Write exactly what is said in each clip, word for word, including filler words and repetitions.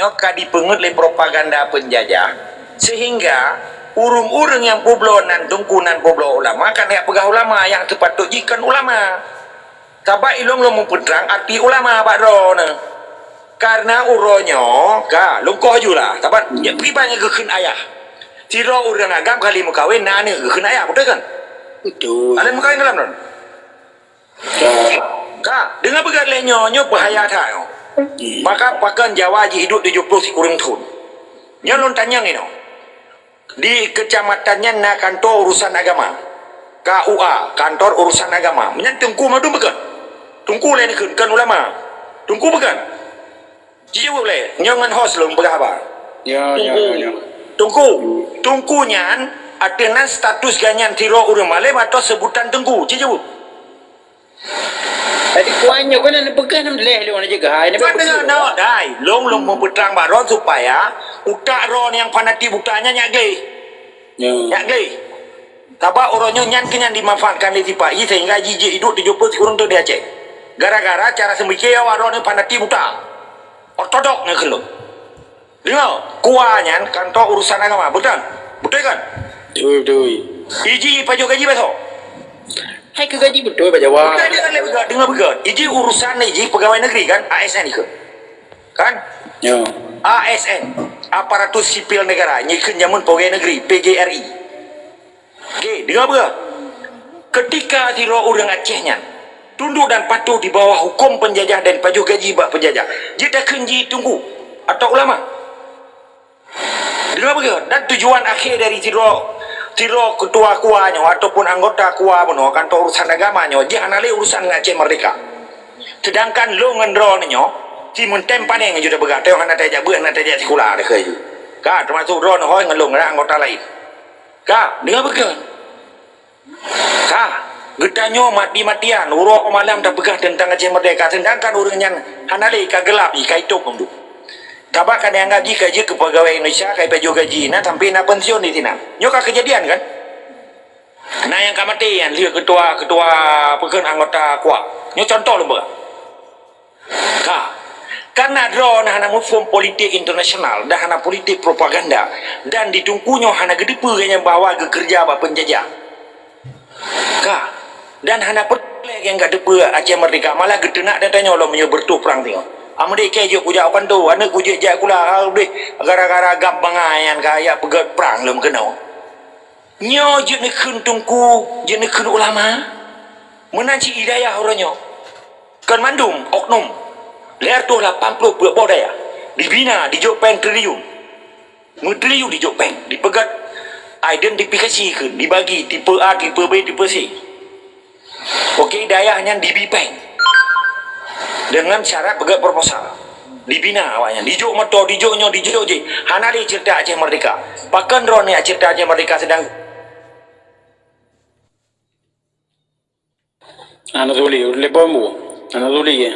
Nyoe ka dipeungeut lé propaganda peunjajah, sehingga ureuëng-ureuëng nyang peubloe nan teungku, nan peubloe ulama, ka neujak peugah ulama nyang teupatot jih kon ulama. Sabab ilôn lôn meupeutrang arti ulama bak droeneuh. Karena uroe nyoe ka lungkoh ju lah, sabab nyak kiban nyang geukheun ayah. Sidroe ureuëng agam kali meukawen na aneuëk geukheun ayah, beutôi kan? Beutôi. Ada meukawen dalam droeneuh? Ka, deungoe beugét lé nyoe, nyoe bahaya that nyoe. Maka pakon Jawa jihidup tujoh ploh sikureueng thon. Nyoe lôn tanyong inoe. Di keucamatan nyan na kantor urusan agama. K U A, kantor urusan agama. Nyan teungku mandum beugét. Teungku lé neukheun, kon ulama. Teungku beugét. Jijaweueb lé, nyoe ngon host lôn peugah haba. Ya, ya, ya, ya. Teungku. Teungku nyan ateueh nan status geuh nyan sidroe ureuëng malém atau seubutan teungku. Jijaweueb. Jadi kuan nyoe keunan peugah nam leh lôn aja geuhai. Cuba deungoe, dai. Lôn, lôn meupeutrang bak droe supaya utak droe nyang fanatik buta nyan nyak gleh. Ya. Nyak gleh. Sabab uroe nyoe nyan keuh nyang dimanfaatkan lé sipa-i sehingga jih jeuet idup tujoh ploh sikureueng thon di Aceh. Gara-gara cara seumike awak droe nyoe fanatik buta. Ortodok nyan keuh lôn. Deungoe, K U A nyan kantor urusan agama, beutôi? Beutôi kan? Beutôi, beutôi. Iji pajoh gaji besok? Hai keu gaji beutôi bak Jawa. Bukan, deungoe lé beugét, deungoe beugét. Iji urusan iji pegawai negeri kan, A S N ikheun. Kan? Ya. A S N, aparatus sipil negara, nyikheun jameun pegawai negeri, P G R I. Oke, deungoe beuh. Ketika sidroe ureuëng Aceh nyan tunduk dan patuh di bawah hukum penjajah dan pajoh gaji bak penjajah, jeuet takheun jih teungku atau ulama. Deungoe beuh, dan tujuan akhé dari sidroe, sidroe ketua K U A nyoe ataupun anggota K U A bunoe kantor urusan agama nyoe, jih hana lé urusan ngon Aceh Merdeka. Sedangkan lôn ngon droeneuh nyoe, si meuntém paneng ju tapeugah, teuh hana tajak beuet, hana tajak sikula, teuh ju. Ka, teumasuk droeneuh hôi ngon lôn, ngon anggota laén. Ka, deungoe beuh. Ka, geutanyoe mati-matian, uroe malam tapeugah teuntang Aceh Merdeka, sedangkan ureuëng nyan hana lé ka geulap jih, ka itôb mandum. Sabab ka dianggap jih ka jeuet keu pegawai Indonesia, ka ipajoh gaji na sampai na pensiun di sinan. Nyoe ka keujadian kan? Na nyang ka maté nyan lheueh ketua, ketua peukheun anggota K U A. Nyoe contoh lôn beuh. Ka. Karena droeneuh hana muphom politik internasional dan hana politik propaganda, dan di teungku nyoe hana geuteupeue geuh nyan bahwa geukeureuja bak peunjajah. Ka. Dan hana peureulée geuh nyan geuteupeue Aceh Merdeka, malah geuteunak dan tanyoe lom meunyoe beureutoh prang singoh. Ameudeh kée jeuet kujak u kanto, aneuëk kujeuet jak sikula, ha udeh gara-gara gam bangai nyan ka jak peugét prang lom keunoe. Nyoe jeuet neukheun teungku, jeuet neukheun ulama. Meunan cit di dayah uroe nyoe. Kon mandum oknum. Lhée reutôh lapan ploh peuet boh dayah. Dibina, dijok péng triliun. Meutriliun dijok péng. Dipeugét identifikasi kheun, dibagi tipe A, tipe B, tipe C. Oke, dayah nyan dibi péng. Deungon syarat peugét proposal. Dibina awak nyan. Dijok moto, dijok nyoe, dijok jih. Hana lé ceurita Aceh Merdeka. Pakon droeneuh ceurita Aceh Merdeka sedang Hana tuli, telepon bu. Hana tuli ya.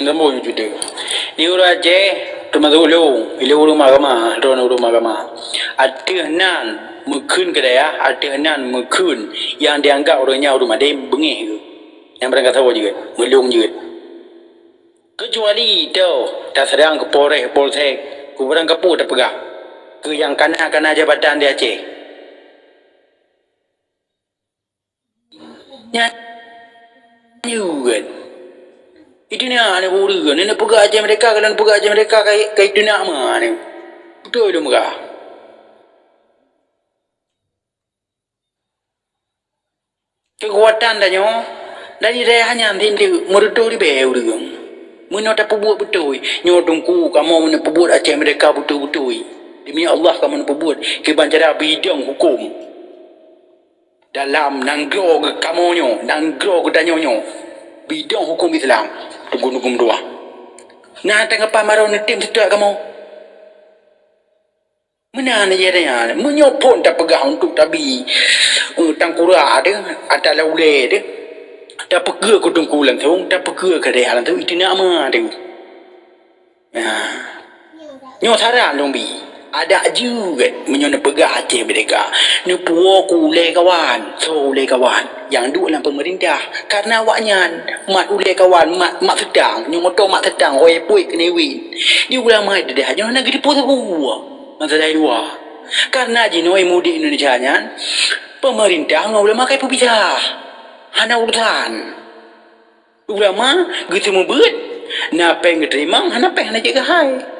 Nambah nyoe cuti. Di ureuëng Aceh, teumasuk ulôn, ilôn ureuëng agama, droeneuh ureuëng agama. Ateueh nan, meukheun keu dayah, ateueh nan, meukheun nyang dianggap ureuëng nyan ureuëng madé, beungéh geuh. Nyang barangkasoe jeuet, meulông jeuet. Keucuali toh, taseurang keu Polres, Polsek, keu barang kapeue tapeugah. Keu nyang kana-kana jabatan di Aceh. Nyan kan. Itu ni aneuk ureueng, nenek peugah Aceh Merdeka, kalau nenek peugah Aceh Merdeka, kai, kai teunak meuh aneuk. Beutôi lôn peugah. Keukuatan tanyoe dari dayah nyan sindek meureutôh ribée ureueng. Meunoe tapeubuet beutôi, nyoe teungku kamoe meuneupeubuet Aceh Merdeka beutôi-beutôi. Demi Allah kamoe neupeubuet kiban cara bidang huköm. Dalam nanggroe geuh kamoe nyoe, nanggroe geutanyoe nyoe, bidang huköm Islam, teungku-teungku meutuah. Na tanggapan baroe neutem seutôt kamoe? Meunan jih nyan, meunyoe phon tapeugah untuk tabi, eh, tangkura teuh, ata laulée teuh, tapeukeu keu teungku langsong, tapeukeu keu dayah langsong, itu nama teuh. Nah, nyoe saran lôn bi. Adak jeuet meunyoe neupeugah Aceh Merdeka, neupuwoe keu ulèe kawan, soe ulèe kawan nyang duek lam peumeurintah. Kareuna awaknyan mat ulèe kawan, mat, mat seutang, nyoe moto mat seutang, ho éh puet keuneuk win. Di ulama di daerah nyoe hana geuteupeue sapeue masalah luwa. Kareuna jinoe mudéh Indonesia nyan, peumeurintah ngon ulama ka ipeupisah. Hana urusan. Ulama geuseumeubeuet, na péng geuteurimong, hana péng hana jeuet keuhai.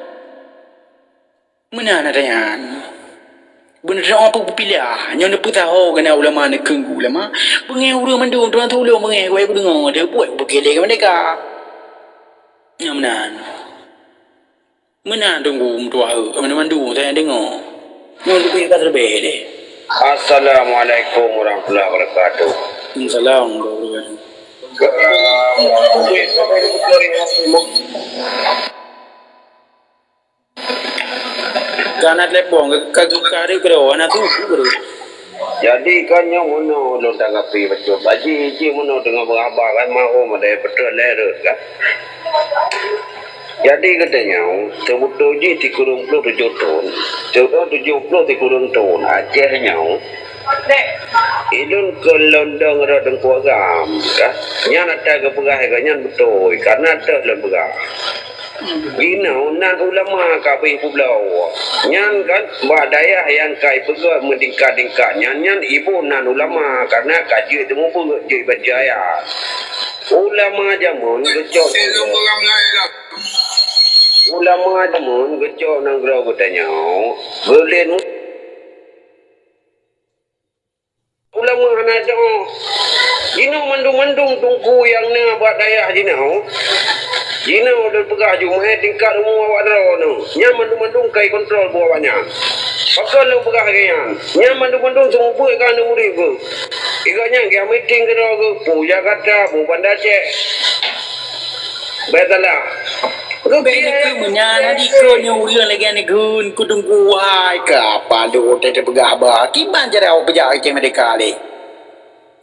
Meunan ata nyan. Beuneudoe peue peupilah, nyoe neupeusaho keunan ulama neukheun keu ulama. Beungéh ureuëng mandum, tuan tulông beungéh, wai kudeungoe, deuh buet beukélé keu merdeka. Nyoe meunan. Meunan teungku meutuah, meunan mandum saya deungoe. Nyoe leubeh ka leubeh deh. Assalamualaikum warahmatullahi wabarakatuh. Waalaikumsalam warahmatullahi wabarakatuh. Ka na telepon, ka, ka, ka ada keudroe, aneuk tu, tu keudroe. Jadi kan nyoe meunoe ulôn tanggapi bacut. Aji, ji meunoe teungoh meuhaba kan, mahom ada beutôi lé rot kan. Jadi geutanyoe, seubeutôi jih sikureueng ploh tujoh thon, seubeutôi tujoh ploh sikureueng thon, Aceh nyoe, ilôn kon lôn dong rot Teungku Agam, kan? Nyan ata geupeugah lagèe nyan beutôi, kareuna toh lôn peugah. Jinoe nan ulama ka abéh peubloe. Nyan kan bak dayah nyang ka ipeugöt meutingkat-tingkat nyan, nyan iboh nan ulama, kareuna ka jeuet teumeubeuet, jeuet baca ayat. Ulama jameun geucok, ulama jameun geucok nanggroe geutanyoe, geulen ulama hana doh. Jinoe mandum-mandum teungku nyang na bak dayah jinoe. Jinoe lôn peugah jumai tingkat umu awak droeneuh. Nyan mandum-mandum ka ikontrol bu awak nyan. Pakon lôn peugah lagèe nyan? Nyan mandum-mandum seumeubeuet ka aneuk murit geuh. Igoe nyan ka meeting keudroe geuh, bu Jakarta, bu Banda Aceh. Baik salah. Bèk neukheun meunan, na dikeue nyoe ureueng lagèe nyan neukheun, keu teungku wahai ka, apa lôn teupeugah haba, kiban cara awak peujak Aceh Merdeka lé.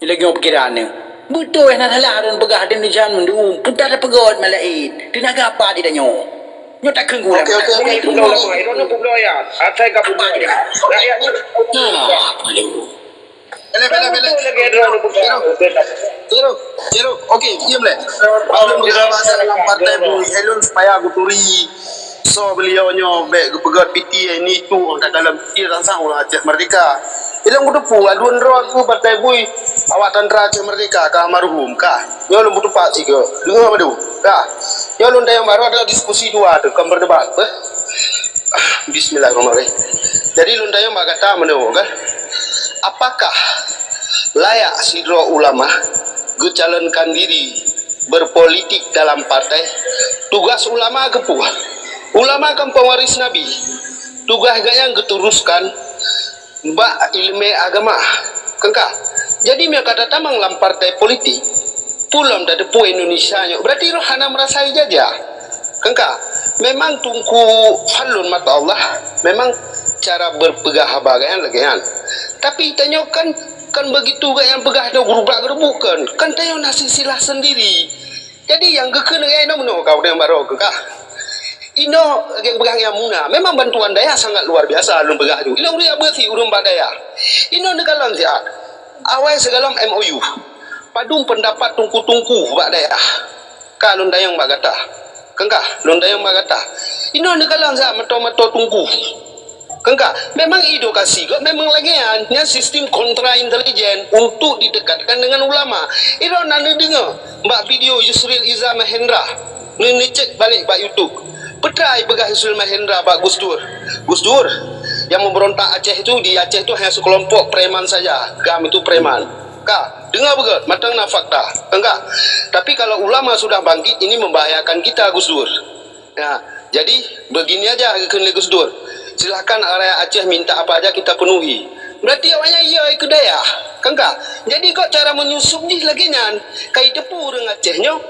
Lagèe nyoe pikiran neuh. Beutôi hana salah ureueng peugah di Indonesia mandum, peue tapeugöt malaén, teunaga apa di tanyoe. Nyoe takheun gula. Oke, oke, oke. Bukan ulama, itu pun ayat. Asai ka pun ayat. Rakyat ni. Nah, apa lé? Belum, belum, belum. Ciro, Ciro, oke, diam leh. Belum kita bahas dalam partai bu, elon supaya aku turi. So beliau nyo bek geupeugöt piti ini tu, tak dalam piti rasa orang Aceh Merdeka. Ilong kuteupeu, aduan roh aku partai bui, awak tantra Aceh Merdeka, ka almarhum, ka. Nyo lom beuteupat sigo. Dengar madu, ka. Nyo lom dayang baru ada diskusi dua tu, kan berdebat, beh. Bismillahirrahmanirrahim. Jadi lôn tanyong bak gata meunoe kan, apakah layak sidroe ulama geucalonkan diri berpolitik dalam partai? Tugas ulama keupeue? Ulama kan pewaris Nabi. Tugas gobnyan geuteruskan bak ileumèe agama. Kan ka? Jadi meunyoe ka tatamong lam partai politik, peue lom tateupeue Indonesia nyoe, berarti roh hana meurasa ijajah. Kan ka? Memang Teungku Fadlun, masya Allah, memang cara berpeugah haba gobnyan lagèe nyan. Tapi tanyoe kan, kan begitu gobnyan peugah nyoe geurubak-geurubuk kan. Kan tanyoe na silsilah sendiri. Jadi nyang geukheun lagèe inoe meunoe ka ureueng baroe keu kah. Inoe lagèe peugah nyang muna. Memang bantuan dayah sangat luar biasa lôn peugah tu. Inoe ureueng beusi ureueng bak dayah. Inoe neukalon siat. Awai sigohlom M O U. Padum pendapat teungku-teungku bak dayah. Ka lôn tanyong bak gata. Kan ka lôn tanyong bak gata. Inoe neukalon siat meuto-meuto teungku. Kan ka, memang edukasi geuh memang lagèe nyan, nyan sistem kontra intelijen untuk didekatkan dengan ulama. Inoe na neudeungoe bak video Yusril Iza Mahendra, neu-, neucek balek bak YouTube. Peue teuma ipeugah Yusril Mahendra bak Gus Dur. Gus Dur, yang memberontak Aceh itu, di Aceh itu hanya sekelompok preman saja. GAM itu preman. Ka, deungoe beugöt, mantong na fakta. Kan ka? Tapi kalau ulama sudah bangkit, ini membahayakan kita, Gus Dur. Ya, jadi begini aja geukheun lé Gus Dur. Silahkan rakyat Aceh minta apa aja kita penuhi. Berarti awaknyan iya ikut dayah. Kan ka? Jadi kok cara menyusup jih lagèe nyan? Ka iteupeue ureueng Aceh nyoe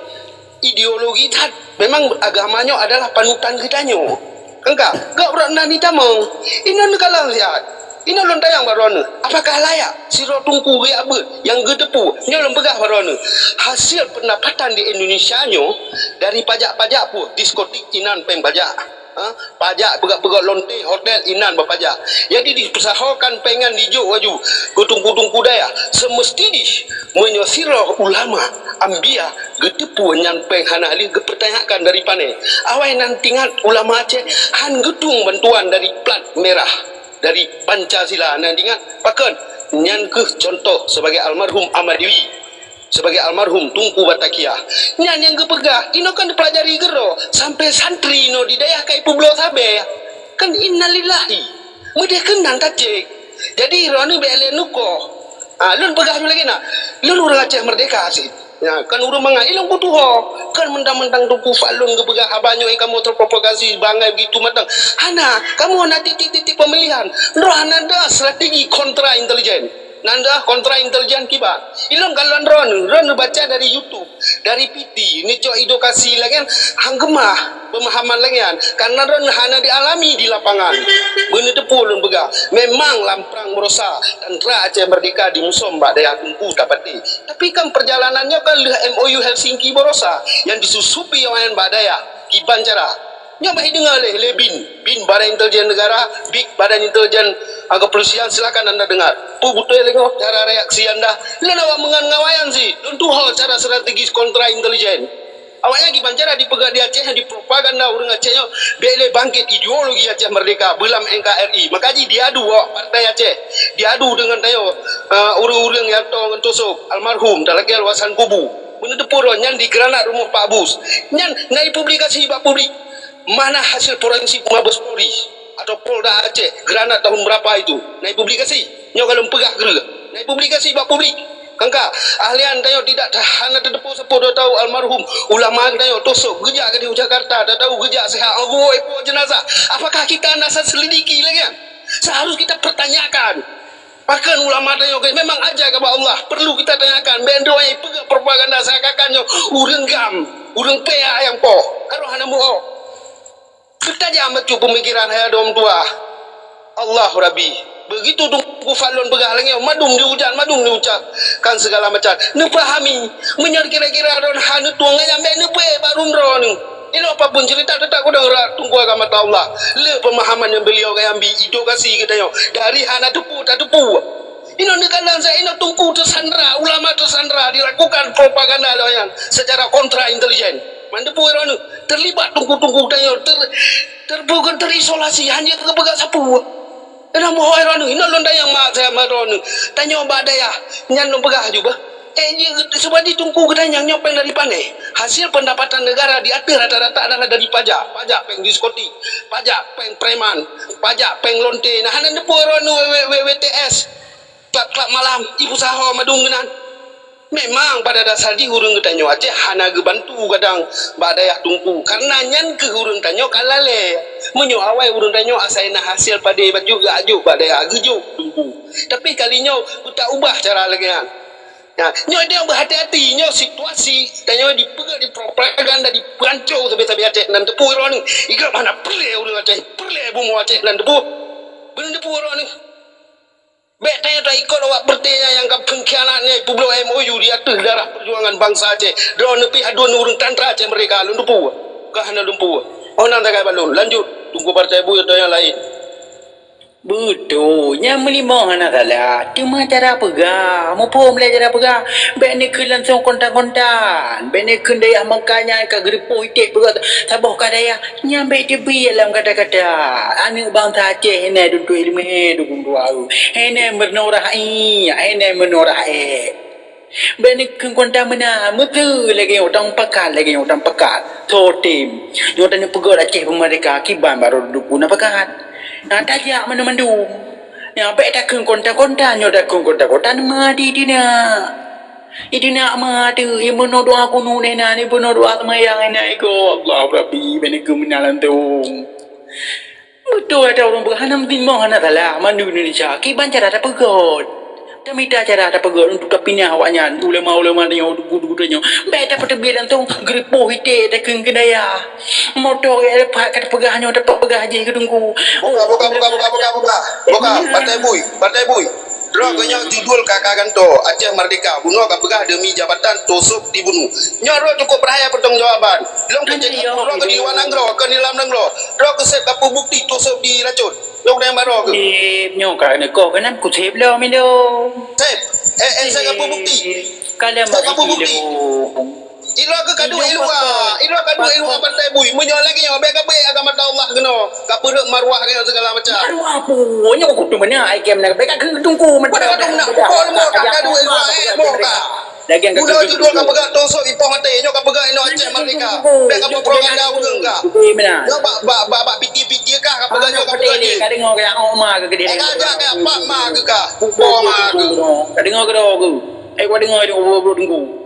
ideologi that. Memang agama nyoe adalah panutan geutanyoe. Kan ka? Gak urat nan ditamong. Inoe neukalon siat. Inoe lôn tanyong bak droeneuh, apakah layak sidroe teungku geujak beuet nyang geuteupeue? Nyoe lôn peugah bak droeneuh, hasil pendapatan di Indonesia nyoe dari pajak-pajak pun, diskotik inan péng pajak. Ha? Pajak peugah-peugah lonte, hotel, inan bapajak. Jadi dipeusahokan péng nyan dijok laju keu teungku-teungku dayah. Seumeusti jih meunyoe sidroe ulama ambia geuteupeue nyan péng hana lheueh geupeutanyakan dari pané. Awai nan tingat ulama Aceh han geutueng bantuan dari plat merah, dari Pancasila. Nan tingat pakon? Nyan keuh contoh sebagai almarhum Ahmad Dewi. Sebagai almarhum Teungku Batavia. Nyan nyang geupeugah, inoe kan peulajari keudroe, sampai santri inoe di dayah ka ipeubloe sabé. Kan innalillahi. Meudeh keunan tacek. Jadi, droeneuh bék lé neukoh. Ha, lôn peugah lagée na. Lôn ureuëng Aceh Merdeka cit. Ya, kan ureuëng mangat, ilôn kutuho. Kan mentang-mentang Teungku Fadlon geupeugah haba nyoe kamoe terprovokasi bangai begitu matang. Hana, kamoe hana titik-titik pemilihan. Droe hana ada strategi kontra intelijen. Nan deuh kontra intelijen kiban. Ilôn kalon droeneuh, droeneuh baca dari YouTube, dari P T, neucok edukasi lagée nyan, han keumah pemahaman lagée nyan. Karena droeneuh hana dialami di lapangan. Beuneuteupeue lôn peugah, memang lam prang baroesa, tantra Aceh Merdeka dimusom bak dayah Teungku tapatéh. Tapi kan perjalanan nyoe kan lheueh M O U Helsinki baroesa, nyang disusupi awaknyan bak dayah. Kiban cara? Nyoe bah ideungoe lé, lé bin, bin Badan Intelijen Negara, bik Badan Intelijen, ah, Kepolisian, silakan anda dengar. Peue beutôi lé nyoe cara reaksi anda? Lôn awak meungon ngawaian si, lôn tuho cara strategis kontra intelijen. Awaknyan kiban cara dipeugah di Aceh, dipropaganda ureuëng Aceh nyoe, bék lé bangkét ideologi Aceh Merdeka, beulam N K R I. Maka jih diadu awak partai Aceh, diadu deungon tanyoe, ah, ureuëng-ureuëng nyang toe ngon tosok, almarhum, talakée luwasan kubu. Beuneuteupeue droe nyan di granat rumoh Pak Bus. Nyan na ipublikasi bak publik. Mana hasil forensik Mabes Polri atau Polda Aceh, granat tahun berapa itu? Na ipublikasi. Nyoe ka lôn peugah keureuh. Na ipublikasi bak publik. Kan ka, ahlian tanyoe tidak ta-, hana tateupeue sapeue dua tahu almarhum ulama tanyoe tosok geujak keudeh u Jakarta, tatau geujak sehat. Oh, ipo jenazah. Apakah kita nasa selidiki lagi kan? Seharus kita pertanyakan. Pakon ulama tanyoe ke memang aja keu bak Allah, perlu kita tanyakan. Bék droe peugah propaganda seakan-akan nyoe ureuëng GAM, ureuëng P A nyang poh. Karoh hana muoh. Teutajam bacut peumikiran hai adom tuha. Allah Rabbi. Begitu Teungku Fadlon peugah lagée nyoe, mandum diujan, mandum diucapkan segala macam. Neupahami, meunyoe kira-kira droe hana tueng ayam, bék neubeuet bak rumoh droeneuh. Inoe apapun cerita, teutap kudang rot Teungku agama Allah. Le pemahaman nyang beliau gaya ambi, edukasi geutanyoe. Dari hana teupeue, tateupeue. Inoe neukalon sa inoe Teungku teusandra, ulama teusandra, dilakukan propaganda lé awaknyan secara kontra intelijen. Mandum ureuëng terlibat Teungku-teungku tanyoe ter, terpukul, terisolasi, hanya kepeugah sapeue. Inoe mohoi droeneuh, inoe lôn dayang mak saya mak droeneuh. Tanyoe bak dayah, nyan lôn peugah ju bah. Eh, jih, seubab di Teungku geutanyoe nyoe péng dari pané. Hasil pendapatan negara di ateueh rata-rata adalah dari pajak. Pajak péng diskotik, pajak péng preman, pajak péng lonte. Nah, hana neupeu droeneuh W W W T S. Klab-klab malam, ibu saho madum geunan. Memang pada dasar jih ureuëng geutanyoe Aceh hana geubantu kadang bak dayah Teungku. Karena nyan keuh ureuëng tanyoe ka lalée. Meunyoe awai ureuëng tanyoe asai na hasil padé bacut geuajok bak dayah, geujok Teungku. Tapi kali nyoe, beuta ubah cara lagée nyan. Nah, nyoe tanyoe beuhati-hati, nyoe situasi tanyoe dipeugah, dipropaganda, dipeurancô sabe-sabe Aceh nan teupeue droeneuh. Igob hana peureulée ureuëng Aceh, peureulée bumoe Aceh nan teupeue. Beuneuteupeu droeneuh. Bék tanyoe taikot awak beureuti nyang ka peungkhianat nyan peubloe M O U di ateueh darah peujuangan bansa Aceh. Droeneuh pih aduen ureuëng tantra Aceh Merdeka lôn teupeue. Ka hana lôn peue. Oh nan tagai balon. Lanjut. Teungku Partai Buet atau nyang laén. Beutôi, nyang meulimong hana salah. Teuma cara peugah, muphom lé cara peugah. Bék neukheun langsong kontan-kontan. Bék neukheun dayah Mekah nyan ka geureupoh iték peugah saboh ka dayah. Nyan bék teubiet lam kata-kata. Aneuëk bansa Aceh hana duduk ileumé dukung dua. Hana meunoe rakyat, hana meunoe rakyat. Bék neukheun kontan meunan, meuteue lagée nyoe, utang pakat lagée nyoe, utang pakat. Sotem. Nyoe tanyoe peugöt Aceh peumeurdeka, kiban barô dudoe na pakat. Na tajak mandum-mandum. Nyan bék takheun kontan-kontan, nyoe takheun kontan-kontan meuhadé dina. Idina meuhadé, imeunoe doa kunut inan, imeunoe doa seumayang inan, iko Allah Rabbi, bék neukheun meunan lantong. Beutôi ata ureuëng peugah hana meutimong hana salah, mandum Indonesia kiban cara tapeugöt. Tamita cara tapeugöt untuk tapinah awaknyan, ulama-ulama tanyoe, guru-guru tanyoe. Bék tapeuteubiet langsong geureupoh iték takheun keu dayah. Moto ya leupah ka tapeugah nyoe, tapeugah jih keu teungku. Buka, buka, buka, buka, buka, buka. Buka, Partai Bui, Partai Bui. Droe keuh nyoe judul ka ka gantoe, Aceh Merdeka. Bunoe ka peugah demi jabatan tosok dibunuh. Nyoe droe cukup brat pertanggungjawaban. Lôn keucek droe keuh di luwa nanggroe, keu di lam nanggroe. Droe keuh seb ka peubukti tosok diracot. Lôn keuneuk baroe keuh. Seb nyoe ka neukoh keunan kuseb lom ilôn. Seb. Eh, eh, seb ka peubukti. Seb ka peubukti. Ilôn keuh ka duek i luwa. Ilôn ka duek i luwa Pantai Bui. Meunyoe lagèe nyoe, bèk ka beuet agama Allah keunoe. Ka peureuet maruah keunoe segala macam. Maruah peue? Nyoe kutu meunan ai kem na bèk ka keu tungku meunan. Pada ka tungku nak pukul lemah ka ka duek i luwa eh moh ka. Daging ka tungku. Judul ka peugah tosok ipoh maté. Nyoe ka peugah inoe Aceh Merdeka. Bèk ka propaganda ureueng ka. Nyoe bak bak bak bak piti-piti ka ka peugah nyoe ka peugah ni. Ka deungoe ka oh ma ke gede. Ka jak ka pak ma ke ka. Pukul ma ke. Ka deungoe ke doh ke. Eh, ka deungoe ke doh ke tungku.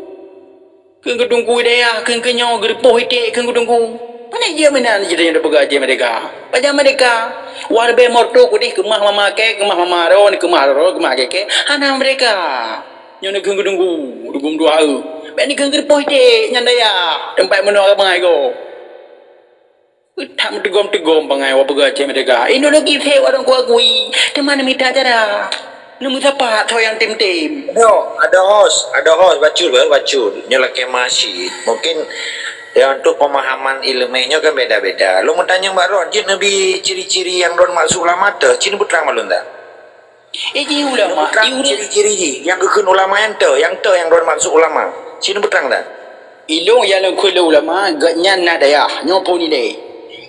Kheun keu teungku dayah, kheun keu nyoe, geureupoh iték, kheun keu teungku. Pane jeuet meunan jeuet nyoe tapeugah jeuet merdeka. Pajan merdeka? Wah leubeh morto kudeh keumah mama kèe, keumah mama ron, keumah ron, keumah kèe-kèe. Hana merdeka. Nyoe neukheun keu teungku, dugum dua eu. Bèk neukheun geureupoh iték nyan dayah, teumpat meunoe ramai gob. That meuteugom-teugom bangai awak peugah Aceh Merdeka. Ideologi seb ureueng kuakui, teuma neumita cara. Neumeusapat soe nyang tem-tem. Adoh, adoh hos, adoh hos, bacut bah, bacut. Nyoe lakèe ma cit. Mungkin ya untuk pemahaman ileumèe nyoe kan beda-beda. Lôn meutanyong bak droe, jeuet neubi ciri-ciri nyang droe maksud ulama teuh, ci neupeutrang bak lôn dak? Eh, jih ulama, jih ulama. Ciri-ciri jih, nyang geukheun ulama nyan teuh, nyang teuh nyang droe maksud ulama. Ci neupeutrang dak? Ilôn nyang lôn kheun lé ulama, gobnyan na dayah, nyoe phon ilèe.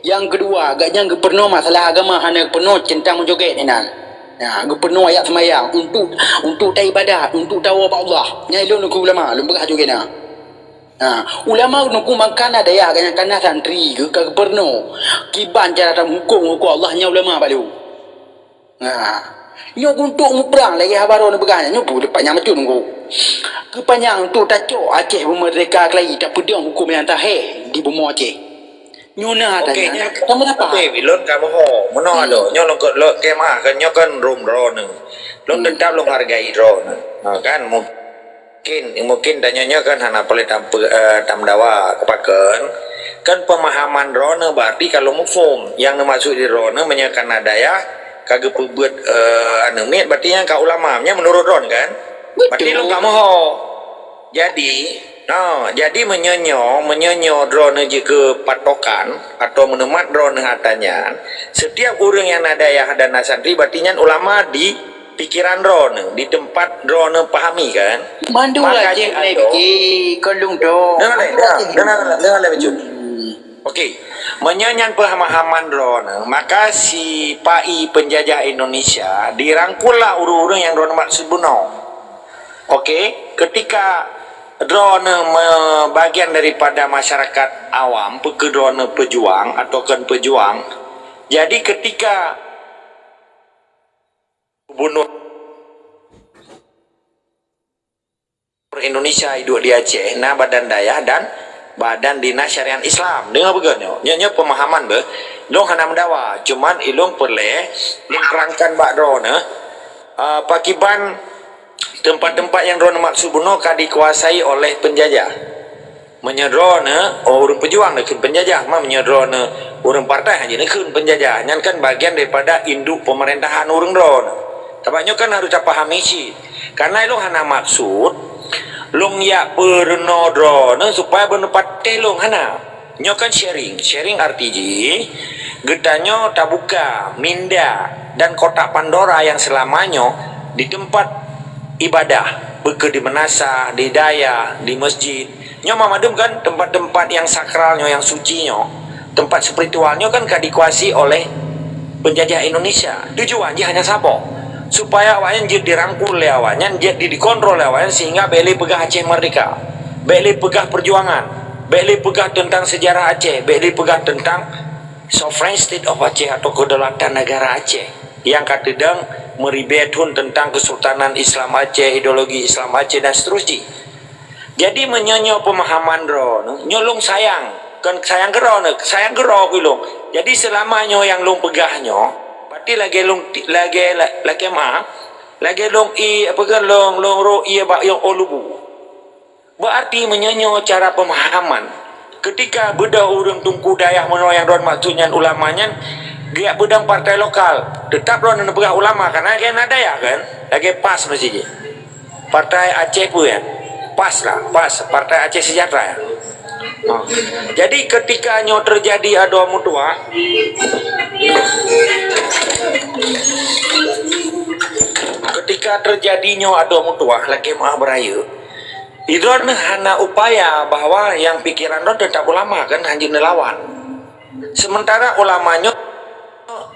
Nyang keudua, gobnyan geupeurunoe masalah agama hana geupeurunoe teuntang meujogét inan. Nah, geupeurunoe ayat seumayang untuk, untuk taibadat, untuk tawoe bak Allah. Nyan ilôn lôn kheun ulama, lôn peugah juga na. Nah, ulama lôn kheun mangkana dayah, gobnyan kana santri, geu-, ka geupeurunoe. Kiban cara tameuhuköm, huköm Allah nyan ulama bak lôn. Nah, nyoe untuk muprang lagèe haba droe neupeugah nyan, nyoe pun panyang bacut nunggu. Keupanyang untuk tacok Aceh beumeurdeka keulayi, tapeudong huköm nyang sahih di bumoe Aceh. Nyoe na ata nyan. Oke, nyan, kamu dapat. Oke, bilon kamu ho. Meunoe adoh. Nyoe lôn keu-, lôn keu maah kan, nyoe kan rom droeneuh. Lôn tetap lôn hargai droeneuh. Ha, kan, mu-, Mungkin, mungkin tanyoe nyoe kan hana paleng tam-, eh, tameudawa, pakon? Kan pemahaman droeneuh berarti kalau muphom, nyang neumaksud di droeneuh meunyoe kana dayah ka geupeubeuet, eh, anu miet, berarti nyan ka ulama. Nyan menurut droeneuh kan? Berarti lôn ka meuho. Jadi, no, jadi meunyoe nyoe, meunyoe nyoe droeneuh jeuet keu patokan atau meuneumat droeneuh ata nyan, setiap ureueng nyang na dayah dan na santri, berarti nyan ulama di pikiran droeneuh, di teumpat droeneuh pahami kan? Mandum lah jeuet mulai pike, kon lôn dong. Dengar leh, dengar, dengar, dengar leh bacut. Okey. Meunyoe nyan peumahaman droeneuh, maka sipai penjajah Indonesia dirangkul lah ureueng-ureueng nyang droeneuh maksud bunoe. Okey, ketika droeneuh me-, bagian daripada masyarakat awam, peu keu droeneuh pejuang atau kon pejuang, jadi ketika Gubernur Indonesia iduek di Aceh, na Badan Dayah dan Badan Dinas Syariat Islam. Deungoe beugöt nyoe. Nyoe, nyoe pemahaman beuh. Lôn hana meudawa, cuman ilôn peureulèe lôn terangkan bak droeneuh, eh, pakiban teumpat-teumpat nyang droeneuh maksud bunoe ka dikuasai oleh penjajah. Meunyoe droeneuh, oh, ureueng peujuang neukheun penjajah, ma meunyoe droeneuh ureueng partai hana neukheun penjajah, nyan kan bagian daripada induk pemerintahan ureueng droeneuh. Sabab nyoe kan harôh tapahami cit. Karena ilôn hana maksud lôn jak peurunoe droeneuh supaya beuneupatéh lôn, hana. Nyoe kan sharing. Sharing arti jih, geutanyoe tabuka minda dan kotak Pandora nyang seulama nyoe di teumpat ibadah, peu keu di meunasah, di dayah, di masjid. Nyoe mandum kan teumpat-teumpat nyang sakral nyoe, nyang suci nyoe, teumpat spiritual nyoe kan ka dikuasai oleh penjajah Indonesia. Tujuan jih hanya saboh, supaya awaknyan jeuet dirangkul lé awaknyan, jeuet di, dikontrol lé awaknyan, sehingga bèk lé peugah Aceh merdeka, bèk lé peugah perjuangan, bèk lé peugah teuntang sejarah Aceh, bèk lé peugah teuntang sovereign state of Aceh atau kedaulatan negara Aceh nyang ka teudong meuribèe thon teuntang Kesultanan Islam Aceh, ideologi Islam Aceh dan seterusnya. Jadi meunyoe nyoe pemahaman droeneuh, nyoe lôn sayang, kon sayang keu droeneuh, sayang keu droe keu lôn. Jadi seulama nyoe nyang lôn peugah nyoe, berarti lagèe lôn ti-, lagèe la-, lagèe ma, lagèe lôn i, apa kheun, lôn, lôn rôh ie bak yôh ôn lubu. Berarti meunyoe nyoe cara pemahaman, ketika beudôh ureueng teungku dayah meunoe nyang droen maksud nyan ulama nyan, Geujak beudang partai lokal. Teutap lôn neupeugah ulama, karena lagèe na dayah kan? Lagèe pas meusti jih. Partai Aceh peue kan? Pas lah, pas. Partai Aceh Sejahtera ya. Ha. Jadi ketika nyoe teujadi adoe meutuwah, ketika teujadi nyoe adoe meutuwah, lagèe meu'ah beurayeuk, droeneuh hana upaya bahwa nyang pikeran droeneuh teutap ulama kan, hanjeuet neulawan. Sementara ulama nyoe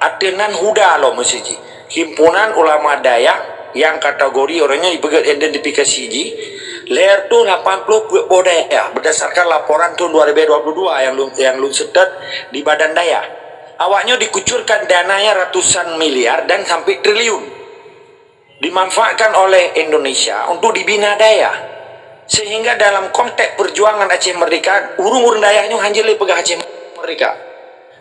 ateueh nan HUDA lom meusti jih. Himpunan Ulama Dayah nyang kategori ureueng nyoe jipeugét identifikasi jih lhèe reutôh lapan ploh peuet boh dayah berdasarkan laporan tahun dua ribu dua puluh dua nyang lôn, nyang lôn seutôt di Badan Dayah. Awak nyoe dikucurkan dana nyang ratusan miliar dan sampai triliun. Dimanfaatkan oleh Indonesia untuk dibina dayah. Sehingga dalam konteks perjuangan Aceh Merdeka, ureueng-ureueng dayah nyoe hanjeuet lé peugah Aceh Merdeka.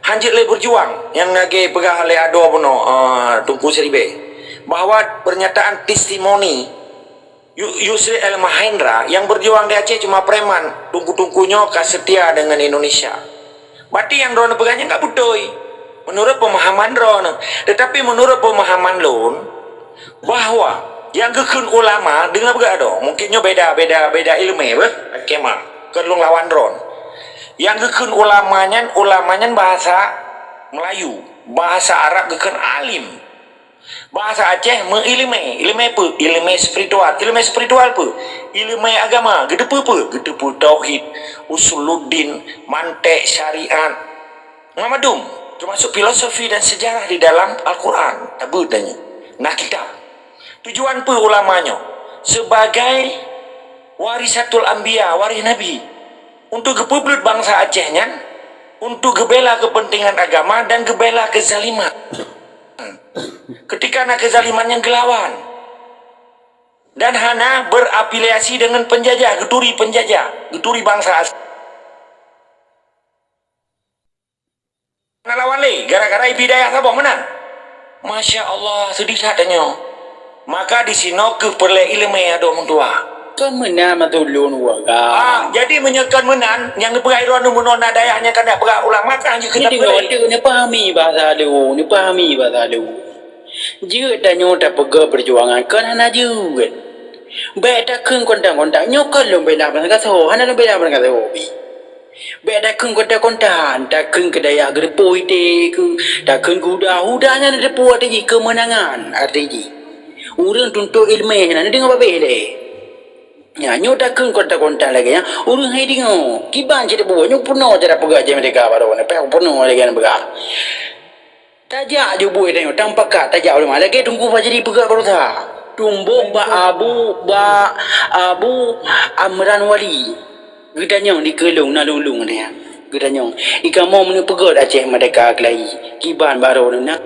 Hanjeuet lé berjuang nyang lagèe peugah lé adoe bunoe, eh, Teungku Siribèe, bahwa pernyataan testimoni Yu-, Yusril El Mahendra, yang berjuang di Aceh cuma preman, teungku-teungku nyoe ka setia dengan Indonesia. Berarti nyang droeneuh peugah nyan ka beutôi, menurut pemahaman droeneuh. Tetapi menurut pemahaman lôn, bahwa nyang geukheun ulama, deungö peugah droe, mungkin nyoe beda, beda, beda ileumèe beuh, oke mah, keu lôn lawan droeneuh. Nyang geukheun ulama nyan, ulama nyan bahasa Melayu, bahasa Arab geukheun alim. Bahasa Aceh meuileumèe. Ileumèe peue? Ileumèe spiritual. Ileumèe spiritual peue? Ileumèe agama. Geuteupeue peue? Geuteupeue tauhid, usuluddin, mantek, syariat. Ngon mandum, termasuk filosofi dan sejarah di dalam Al-Quran. Tabeuet tanyoe. Nah, kitab. Tujuan peue ulama nyoe? Sebagai warisatul anbiya, waréh nabi. Untuk geupeubeuet bansa Aceh nyan, untuk geubela keupeuntengan agama dan geubela keuzaliman. Ketika na keuzaliman nyang geulawan dan hana berafiliasi dengan penjajah, geuturi penjajah, geuturi bansa asing. Hana lawan lé, gara-gara ibi dayah saboh meunan. Masya Allah, seudeh that tanyoe. Maka di sinoe keuh peureulèe ileumèe adoe meutuwah. Kon meunan maksud lôn, Wa Ga. Ah, jadi meunyoe kon meunan, nyang geupeugah droeneuh meunoe na dayah nyang ka na peugah ulama, ka hanjeuet keuneuk peureulèe. Nyoe teuk neupahami bahasa lôn, neupahami bahasa lôn. Jeuet tanyoe tapeugah peujuangan, kon hana jeuet. Bèk takheun kontak-kontak, nyoe kon lôn bela bansa gasoe, hana lôn bela bansa gasoe pih. Bèk takheun kontak-kontak, takheun keu dayah geureupoh ité keuh, takheun keu huda, huda nyan geureupoh até jih keumeunangan até jih. Ureueng tuntot ileumèe nyan deungoe babeh lé. Nyan, nyoe takheun kontak-kontak lagèe nyan, ureueng hai deungoe. Kiban cit buet, nyoe peunoh cara peugah jih merdeka baroe nyoe, peunoh lagèe nyan peugah. Tajak ju buet tanyoe, tamupakat tajak ulama. Lagèe Teungku Fajri peugah baroesa. Tumbôk bak Abu, bak Abu Amran Wali. Geutanyong di keulong na lôn-lôn nyan. Geutanyong, "I kamoe meuneupeugöt Aceh Merdeka keulayi, kiban baroe na?"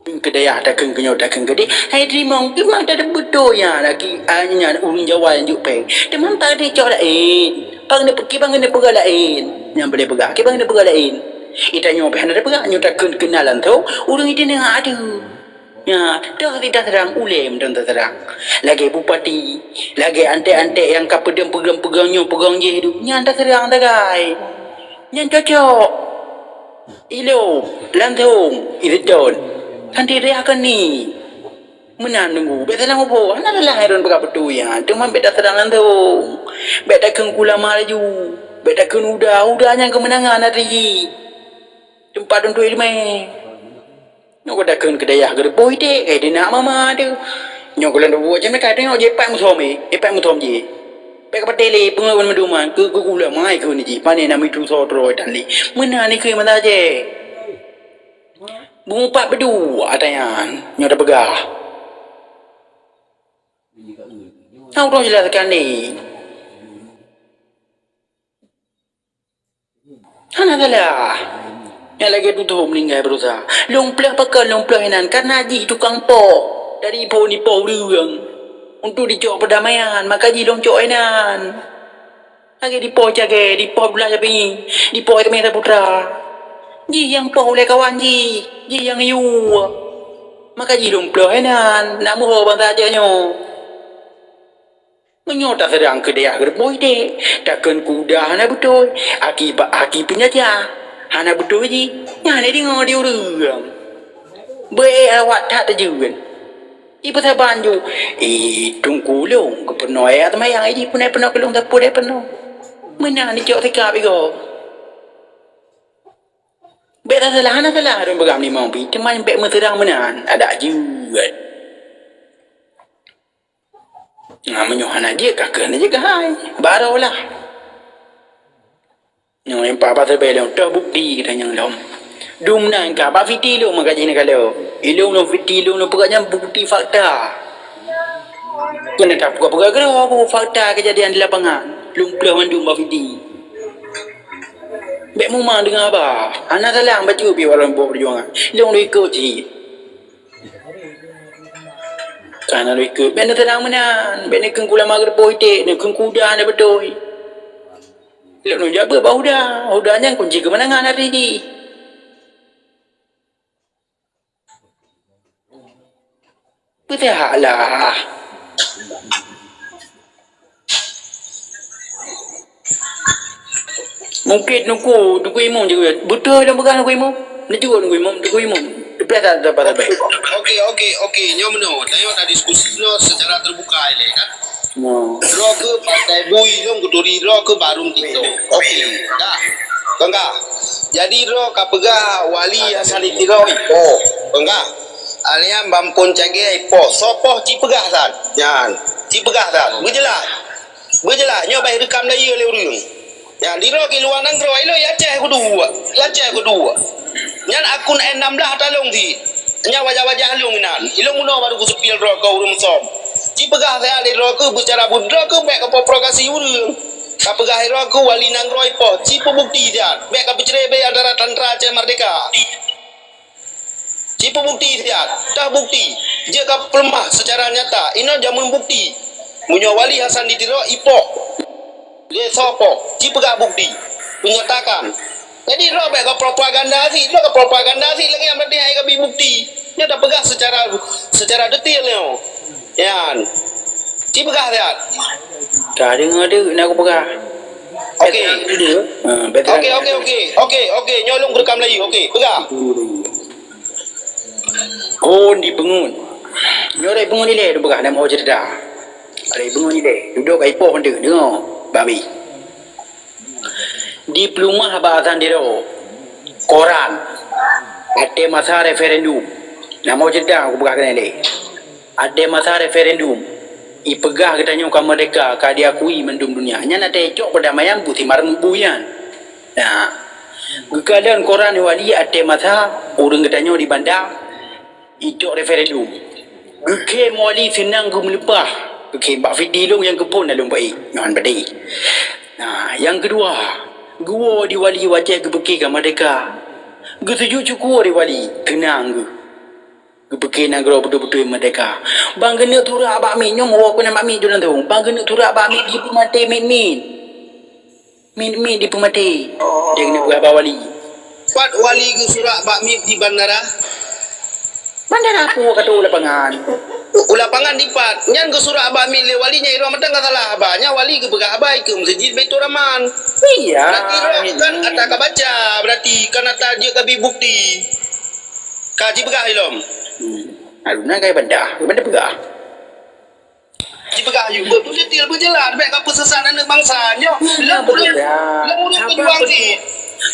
Keu dayah takheun keu nyoe takheun keu deh. Hai teurimong, kiban tabeutôi nyan lagèe, ah, nyan ureueng Jawa nyang jok péng. Teuma pat neucok laén. Kiban neupeugah laén. Nyan boleh peugah. Kiban neupeugah laén. Ita nyoe pih hana teupeugah, nyoe takheun keunan langsông, ureueng ita nyan aduh. Nya, toh ita seurang ulèe mantong taseurang. Lagèe bupati, lagèe antek-antek nyang ka peudong peugöt-peugöt nyoe peugöt jih tu, nyan taseurang sagai. Nyan cocok. Ilôn, langsông, iseutôt. Kan tirah keunoe. Meunan teungku, bèk salah muphom, hana salah droen peugah beutôi nyan, teuma bèk taseurang langsông. Bèk takheun keu ulama laju, bèk takheun huda, huda nyan keumeunangan até jih. Teumpat untuk ileumèe. Nyoe ka takheun keu dayah geureuboh idéh, eh, di nak mama teuh. Nyoe gohlom buet macam nyoe ka teuh nyoe jih pat muthom eh, eh, pat muthom jih. Bèk kapatéh lé peungeut meudumang keu, keu ulama ikheun jih, pané na mitu soe droe tan lé. Meunan ikheun masa jih. Beumeupat beudua ata nyan, nyoe tapeugah. Hana ureueng jelaskan ni. Hana salah. Nyang lagèe tutoe meuninggai baroesa. Lôn pleueh pakon lôn pleueh inan, kareuna jih tukang poh. Dari ipoh nipoh ureueng. Untuk dicok peudamaian, maka jih lôn cok inan. Lagèe dipoh cagèe, dipoh Abdullah Syafi'i, dipoh Ismail Saputra. Jih nyang poh ulèe kawan jih, jih nyang yue. Maka jih lôn pleueh inan, nak meuho bansa Aceh nyoe. Meunyoe taseurang keu dayah geureuboh idéh, takheun keu huda hana beutôi, aki ba-, aki peunjajah hana beutôi jih. Nyan lé deungoe di ureueng. Beu awak that tajeuet. Ipeusaban ju, "Eh, Teungku lôn geupeunoh ayat seumayang, eh, jipeunoh-peunoh keu lôn sapeue deh peunoh." Meunan icok sikap igoe. Bèk tasalah, hana salah ureueng peugah meulimong pih, teuma bèk meuseurang meunan, adak jeuet. Nah, meunyoe hana jeuet, ka keuh hana jeuet keuhai. Baroe lah. Nyoe nyang papa teubée lôn, toh bukti geutanyoe lom. Dum nan ka bak fiti lôn meukaji neukalon. Ilôn lôn fiti lôn, lôn peugah nyan bukti fakta. Keuneuk tapeugah-peugah keudroe, fakta keujadian di lapangan. Lôn plôh mandum bak fiti. Bèk muma deungon haba. Hana salah bacut pih walau boh peujuangan. Lôn lôn ikot cit. Ka na lôn ikot. Bèk neuseurang meunan. Bèk neukheun ulama geureuboh iték, neukheun kuda na beutôi. Lôn jak beuet bak Huda. Huda nyan kunci keumeunangan hari jih. Beuteuhak lah. Mungkin Teungku, Teungku Imum je. Beutôi lôn peugah Teungku Imum. Neujeuet Teungku Imum, Teungku Imum. Teupeugah saban-saban. Okey, okey, okey. Nyoe meunoe. Tanyoe tadiskusi nyoe secara terbuka ilèe kan. Droe keuh partai bui lôn kuturi droe keuh barum TikTok. Okey, dah. Kongka. Jadi droe ka peugah Wali Hasan di Tiro ipoh. Kongka. Alian Bampon Cagé ipoh. Soe poh ci peugah that. Nyan. Ci peugah that. Beujeulaih. Beujeulaih. Nyoe bah reukam laju lé ureueng. Nyan, di droe keuh luwa nanggroe, ilôn i Aceh keudua. I Aceh keudua. Nyan akun N enam belas talông cit. Nyan wajah-wajah lôn inan. Ilôn meunoe baru kuseupil droe keu ureueng som. Ci peugah siat lé droe keuh beucara buet droe keuh bèk kaprovokasi ureueng. Ka peugah droe keuh Wali nanggroe ipoh. Ci peubukti siat. Bèk kapeucré bèk antara tantra Aceh Merdeka. Ci peubukti siat, tah bukti, jeuet ka peuleumah seucara nyata, inoe jameun bukti. Meunyoe Wali Hasan di Tiro ipoh lé soe poh, ci peugah bukti, peunyatakan. Jadi droe bèk ka propaganda cit, droe ka propaganda cit lagèe nyan berarti hana ka bi bukti. Nyoe tapeugah seucara, seucara detail nyoe. Nyan. Ci peugah siat. Ka deungoe deuh na kupeugah. Okey. Okey, okey, okey. Okey, okey. Nyoe lôn kurekam laju. Okey, peugah. Kon di Peungeut. Nyoe rot Peungeut ilèe lôn peugah lam ho ceurita. Rot Peungeut ilèe. Dudoe ka ipoh mantong. Deungoe, babi. Di Peuleumah bak Hasan Tiro, koran, watèe masa referendum. Lam ho ceurita kupeugah keunan lé. Watèe masa referendum, ipeugah geutanyoe ka merdeka, ka diakui mandum dunia. Nyan watèe cok peudamaian buet simareung bu nyan. Nah, geukalon koran Wali watèe masa ureueng geutanyoe di Banda, icok referendum. Geukhém Wali seunang geumeuleupah. Geukhém bak video nyang keuphon lam lôn baé. Nyan padé. Nah, nyang keudua, geuwoe di Wali watèe geupeuké ka merdeka. Geusujut syukur di Wali, teunang geuh. Geupeuké nanggroe beutôi-beutôi merdeka. Ban geuneuk surak bak miet, nyoe meuwoe keunan bak miet jeuet langsông. Ban geuneuk surak bak miet jipeumaté miet-miet. Miet-miet dipeumaté. Dia keuneuk peugah bak Wali. Pat Wali geusurak bak miet di bandara? Bandara peue ka teu u lapangan? U lapangan dipat. Nyan geusurak bak miet lé Wali nyan, droe mantong ka salah haba. Nyan Wali geupeugah haba ikeue meuseujid Baiturrahman. Iya. Berarti droe kan ata ka baca, berarti kan ata jeuet ka bi bukti. Ka jipeugah ilom. Hmm. Haruna kai Banda, kai Banda peugah. Jipeugah yue beudetil beujeulaih, bèk ka peusesat aneuk bansa nyoe. Lôn ureueng, lôn ureueng peujuang cit.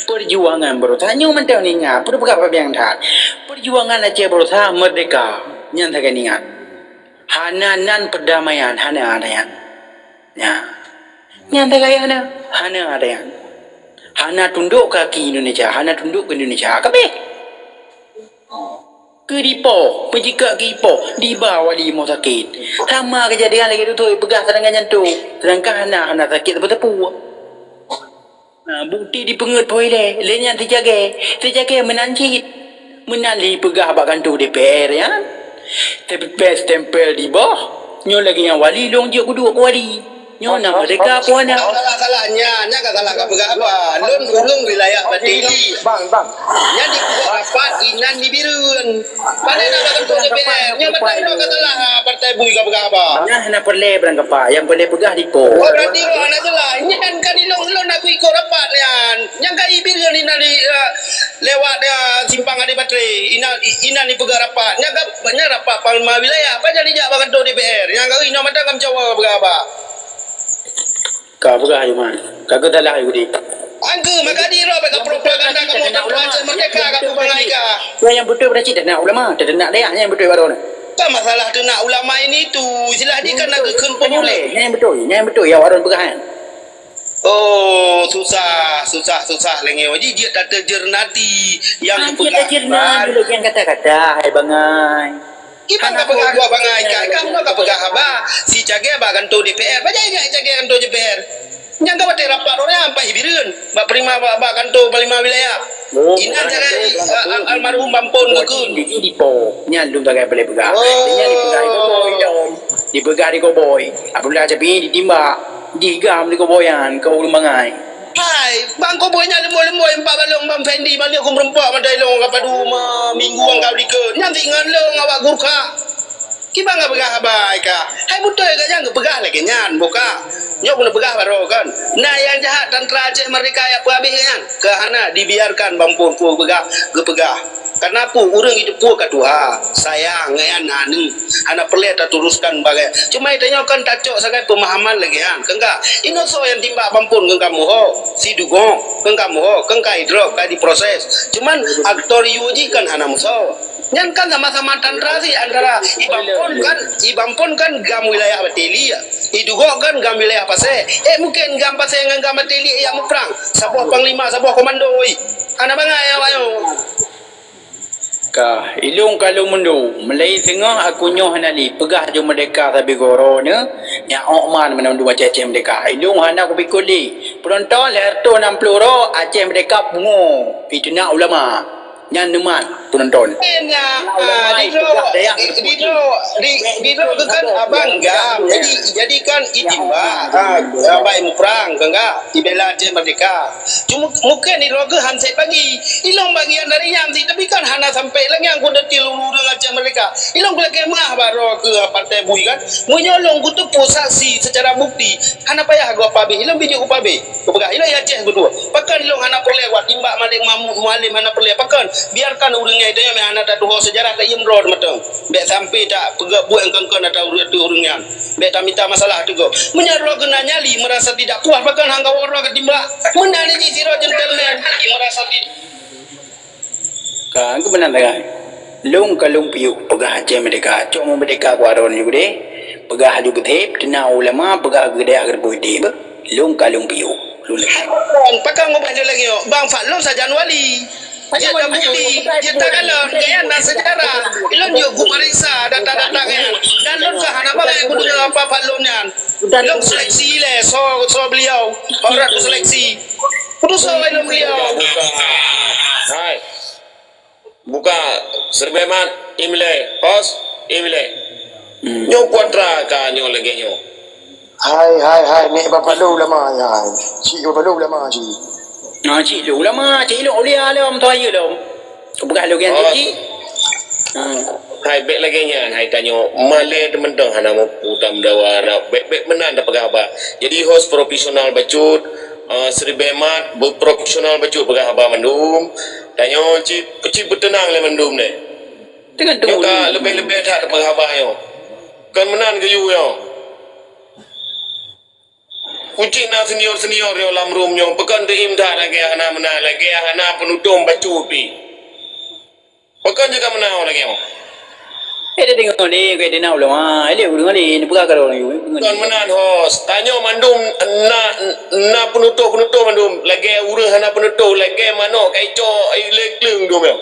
Perjuangan beureusa nyoe mantong ingat, peue peugah pabiang that. Perjuangan Aceh beureusa merdeka, nyan sagai ingat. Hana nan perdamaian, hana ada nyan. Nya. Nyan sagai hana, hana ada nyan. Hana tundok kaki Indonesia, hana tundok keu Indonesia. Kabeh. Keu dipoh, peujikak keu ipoh, diba Wali rumoh sakét. Sama keujadian lagèe tutoe peugah serangan jantung, seudangkan hana, hana sakét teupeu-teupeu. Nah, bukti dipeungeut poh ilèe, lé nyan teujaga, teujaga meunan cit. Meunan lé peugah bak kantô D P R nyan. Teupeupèe stempel diboh, nyoe lagèe nyan Wali lôn jeuet kuduek keu Wali. Nyoe na merdeka peue na? Salah, salah. Nyan, nyan ka salah ka peugah haba. Lôn ureueng wilayah Batili. Bang, bang. Nyan di Puhok Rapat, inan di Bireuen. Pane na ka ketua D P R? Nyoe mantong droe ka salah, ha, partai bui ka peugah haba. Nyan hana peureulèe barangkapai, nyang peureulèe peugah dipo. Oh, berarti droe hana salah. Nyan kan ilôn, lôn na kuikot rapat nyan. Nyan ka i Bireuen inan di, eh, Lewat, eh, simpang Adi Batré, inan, inan ipeugah rapat. Nyan ka, nyan rapat panglima wilayah. Apa jadi jak bak kantor D P R? Nyang ka inoe mantong ka meucawa peugah haba. Ka peugah Jumat. Ka geusalah Yudi. Angke maka di roh bak propaganda kamu tentara Aceh Merdeka ka tu bangai ka. Nyang beutôi pada cit teunak ulama, teunak dayah nyang beutôi baroe. Kan masalah teunak ulama ini tu, istilah di kan nak kheun pemulai. Nyang beutôi, nyang beutôi ya waron peugah. Oh, susah, susah, susah lengeu. Ji jeuet tateujernati nyang peugah. Tajeurna dulu nyang kata-kata hai bangai. Kiban ka peugah dua bangai ka, ka meunoe ka peugah haba. Si cagée bak kantor D P R, bajai jak cagée kantor D P R. Nyang ka watée rapat orang nyang pai Bireuen, bak prima bak, bak kantor panglima wilayah. Oh, inan cagée, eh, al-, almarhum Bampon geukheun. Di, di po. Nyan lôn tagai boleh peugah. Nyan dipeugah di Koboi dong. Dipeugah di Koboi. Abdullah Capi ditimbak. Digam di Koboi nyan, keu ureuëng bangai. Hai, bang Koboi nyan leumboi-leumboi empat balong bang Fendi balik ku meureumpok mata ilong ka padu ma minggu angkau dikeue. Nyan si ngon long awak Gurkha. Kiban ka peugah haba ka. Hai beutôi ka nyang geupeugah lagée nyan, boh ka. Nyoe keuneuk peugah baroe kan. Na nyang jahat tentara Aceh Merdeka nyang peuhabéh nyan. Keu hana dibiarkan Bampon peue peugah, geupeugah. Karena peue ureuëng jiteupeue ka tuha, sayang ngon aneuk, hana peureulée taturuskan bagai. Cuma tanyoe kan tacok sagai peumahaman lagée nyan. Keungka, inoe soe nyang timbak Bampon keungka muho, si Dugo, keungka muho, keungka idrop, ka diproses. Cuman aktor yu jih kan hana musoh. Nyan kan sama-sama tentara sih antara Ibampon kan, Ibampon kan gam wilayah Batili ya. Idugok kan gam wilayah Pasé. Eh mungkin gam Pasé ngon gam Batili ya muprang. Saboh panglima, saboh komando oi. Ana bangai awak nyoe. Ka, ilong kalong mundu, mulai teungoh aku nyoh hana li peugah ju merdeka sabe goro ne, nyak ok man meunandu Aceh Aceh merdeka. Ilong hana kupikul li. Penonton lhèe reutôh nam ploh ro Aceh merdeka pungo. Itu nak ulama. Nyan neumat penonton. Nyan, ah, di droe, di droe, di, di droe tu kan abang gam. Jadi, jadi kan itimbak, ah, ah, bai muprang, kan enggak? Ibela Aceh Merdeka. Cuma mungkin di droe geuh han sép bagi. Ilong bagian dari nyan sih, tapi kan hana sampai lagi yang kuda til ureuëng Aceh Merdeka. Ilong kulakée mah baroe ke partai bui kan. Meunyoe long kutu pusat si secara bukti, hana payah gua pabeh. Ilong bijou pabeh. Kupeugah, ilong Aceh beudua. Pakon ilong hana peureulée wak timbak Malik Mahmud Mualim hana peureulée. Pakon? Biarkan ureuëng nyan, itu nyan hana tatuho sejarah ka iem droe mantong. Bék sampai tak peugah buet engkon-kon atau ureuëng nyan. Bék tamita masalah teugok. Meunyoe droe geuh na nyali merasa tidak puas, pakon hangga woroe ka timbak. Meunan jih sidroe gentleman. Merasa tidak Ka, keu meunan sagai. Lôn ka lôn piôh peugah Aceh Merdeka, cok meumerdeka ku aron ju deh. Peugah laju beutép, teuna ulama, peugah geudeh geureubeue deh beuh. Lôn ka lôn piôh. Lôn lagèe. Pakon ngubah lôn lagèe nyoe? Bang Fadlon sajan wali. Dia ada bukti, dia tak galon, dia ada sejarah. Ilôn jok ku marisa data-data nyan. Dan lôn ka hana bangai ku deungoe apa Fadlon nyan. Lôn seleksi lé, soe, soe beliau. Orang tu seleksi. Putus soe ilôn beliau. Hai. Buka, Sri Bemat, Imle, Hos, Imle. Hmm. Nyoe putra ka nyoe lagèe nyoe. Hai, hai, hai, nek bapalo ulama, hai. Cik bapalo ulama, cik. Ah, cik lôn ulama, cik lôn ulia lom, tu aja lom. Bukan lôn yang tu, cik. Ah. Hai, bèk lagèe nyan, hai tanyoe, malèe teumantong hana mampu tameudawa, bèk-bèk meunan tapeugah haba. Jadi, host profesional bacut, eh, Sri Bemat, beuprofesional bacut peugah haba mandum. Tanyoe cit, cit beuteunang lé mandum nyoe. Nyoe ka leubeh-leubeh that peugah haba nyoe. Kon meunan geuyue nyoe. Kucing na senior-senior nyoe lam room nyoe. Peukon teuim that lagèe hana meunan, lagèe hana peunutông bacut pih. Peukon jeuet ka meunan lagèe nyoe. Eh, dah tengok ni, kau dengar ulama. Eh, dia ulama ni, ni peugah kalau ni. Kon meunan, host. Tanyoe mandum na, na peunutôh-peunutôh mandum. Lagèe ureueng hana peunutôh, lagèe manok kai cok, ai lé kleueng dum nyoe.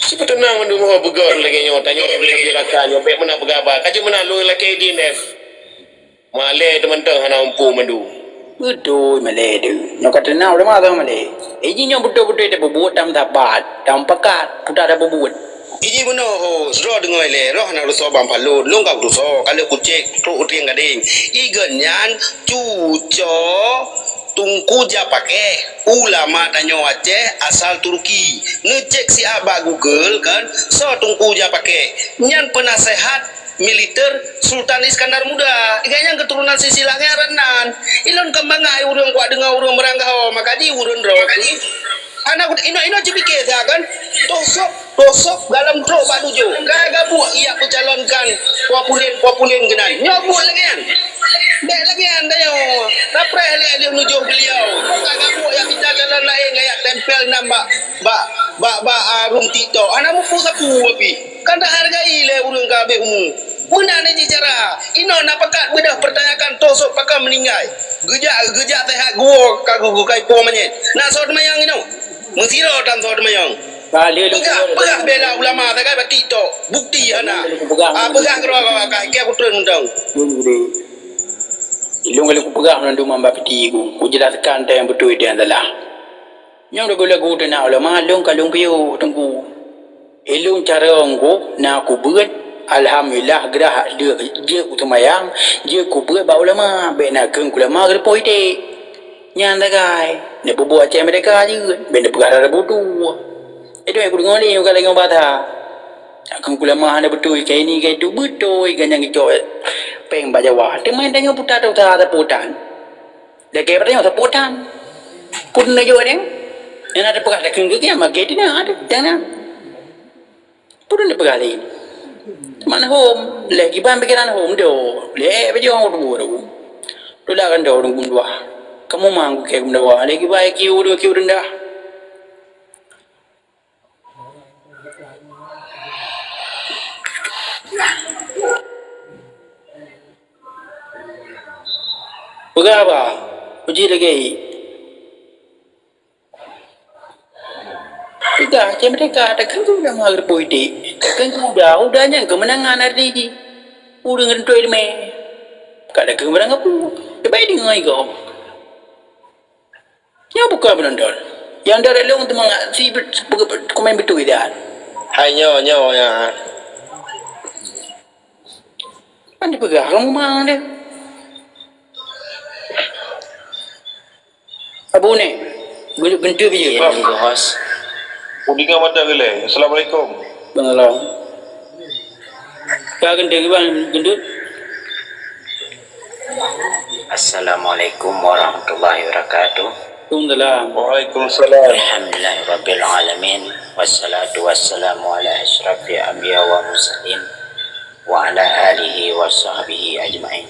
Sipa teunang mandum ho beugöt lagèe nyoe, tanyoe lagèe rakan nyoe, bèk meunan peugah haba. Ka jeuet meunan lôn lakèe D N F. Malèe teumantong hana muphom mandum. Beutôi malèe tu. Nyoe ka teunang ulama tu malèe. Eh, jih nyoe beutôi-beutôi tapeubuet, tam sabat, tam pakat, puta tapeubuet. Iji meunoe ho, sidroe deungoe lé, roh na rusoe bang Palon, lôn ka rusoe, ka lheueh kucék trok u Trieng Gadeng. I geuh nyan cuco Teungku Japakeh, ulama tanyoe Aceh asal Turki. Neucék siat bak Google kan, soe Teungku Japakeh. Nyan peunaseuhat militer Sultan Iskandar Muda. Gobnyan keuturonan silsilah ngon Adnan. Ilôn ka mangat ureuëng kuat deungoe ureuëng meuranggaho maka di ureuëng droe. Hana inoe-inoe cipike sakan. Tosok, tosok dalam trok bak tujoh. Ka gabuek yak peucalonkan populen-populen keunan. Nyoe buet lagée nyan. Bék lagée nyan tanyoe. Tapreh lé lheueh nujoh beuliau. Ka gabuek yak peucalon laén, yak tempel nan bak, bak, bak, bak, ah, rum TikTok. Hana mupu sapu api. Kan tahargai lé ureuëng ka habéh umu. Meunan jih cara. Inoe na pakat beudôh pertanyakan tosok pakon meuninggai. Geujak, geujak sehat guo ka gugu kai po manyét. Na soe teumayang inoe? Meusiro tan soe teumayang. Peugah, peugah bela ulama sagai bak TikTok. Bukti hana. Ah, peugah keudroe ka kai keu kutreun mantong. Ilôn kali kupeugah meunan dum bak piti ku. Kujelaskan teuh nyang beutôi teuh nyang salah. Nyoe lagu-lagu teunak ulama lôn ka lôn piôh teungku. Ilôn carông ku na kubeuet, alhamdulillah, grah deuh jeuet kuseumayang, jeuet kubeuet bak ulama, bék na kheun ulama geureupoh iték. Nyan sagai, neupeubuet Aceh merdeka jeuet, bék neupeugah rara butu. Itu yang kudeungoe lé ka lagée bata. Kheun ulama hana beutôi, ka ini ka itu beutôi, ka nyang geucok péng bak Jawa. Teuma tanyoe puta teuh usaha sapotan. Lagée bak tanyoe sapotan. Pun na jok deh. Nyang na teupeugah dakeng geuh kiamat gét na ada, jangan. Pun na peugah lain. Teuma hom, leh kiban pikiran hom do. Leh bajong tu tu. Tu dah kan do dong dua. Kamu mang ke dua. Leh kiban kiu dua kiu rendah. Peugah ba, uji lagée. Peugah, cek merdeka, takheun keu ulama geureupoh iték. Takheun keu uda, uda nyan keumeunangan arti jih. Ureuëng geureuntôi leumé. Ka takheun barang gapu. Teubai deungoe igoe. Nyoe bukan penonton. Yang dari long teuma si kumain beutôi dah. Hai nyoe, nyoe, ya. Kan dipeugah kamu mang deh. Abu ni, geunteu biji. Iya, nunggu host. Udinga mata gelai. Assalamualaikum. Bang Alam. Ka geunteu bang gendut. Assalamualaikum warahmatullahi wabarakatuh. Waalaikumsalam. Waalaikumsalam. Alhamdulillahirabbil alamin. Wassalatu wassalamu ala asyrafil anbiya wal mursalin wa ala alihi wa sahbihi ajmain.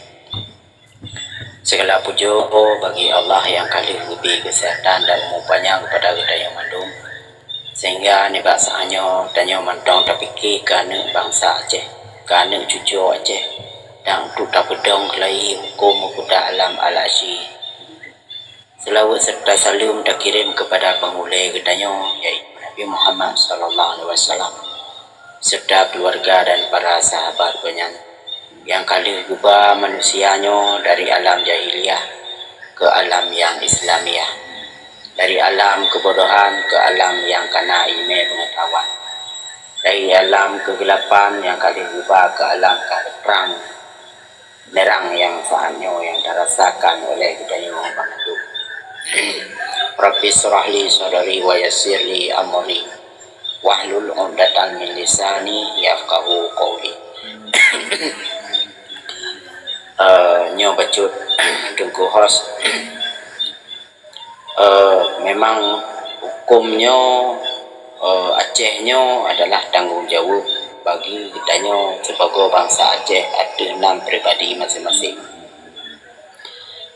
Segala pujoe bagi Allah nyang ka lheueh geubri keuseuhatan dan umu panyang keupada geutanyoe mandum, sehingga nibak saát nyoe tanyoe mantong tapike keu aneuk bansa Aceh, keu aneuk cucoe Aceh, dan untuk tapeudong keulai huköm meukuta alam al-asyi. Seulaweuet serta saleuem takirém keupada Pangulée geutanyoe, yaitu Nabi Muhammad sallallahu alaihi wasallam, serta keuluwarga dan para sahabat gobnyan, nyang ka lheueh geuba manusia nyoe dari alam jahiliyah keu alam nyang Islamiah, dari alam keubodohan keu alam nyang kana iéleumé peungeutahuan, dari alam keugelapan nyang ka lheueh geuba keu alam ka lheueh trang nerang nyang saát nyoe nyang tarasakan oleh geutanyoe banmandum. Rabbi israh li sadri wa yassir li amri wahlul 'uqdatam min lisani yafqahu qauli. Eh, nyoe bacut Teungku host. Eh, memang huköm nyoe, eh, Aceh nyoe adalah tanggong jaweueb bagi geutanyoe sibagoe bansa Aceh ateueh nan pribadi maséng-maséng.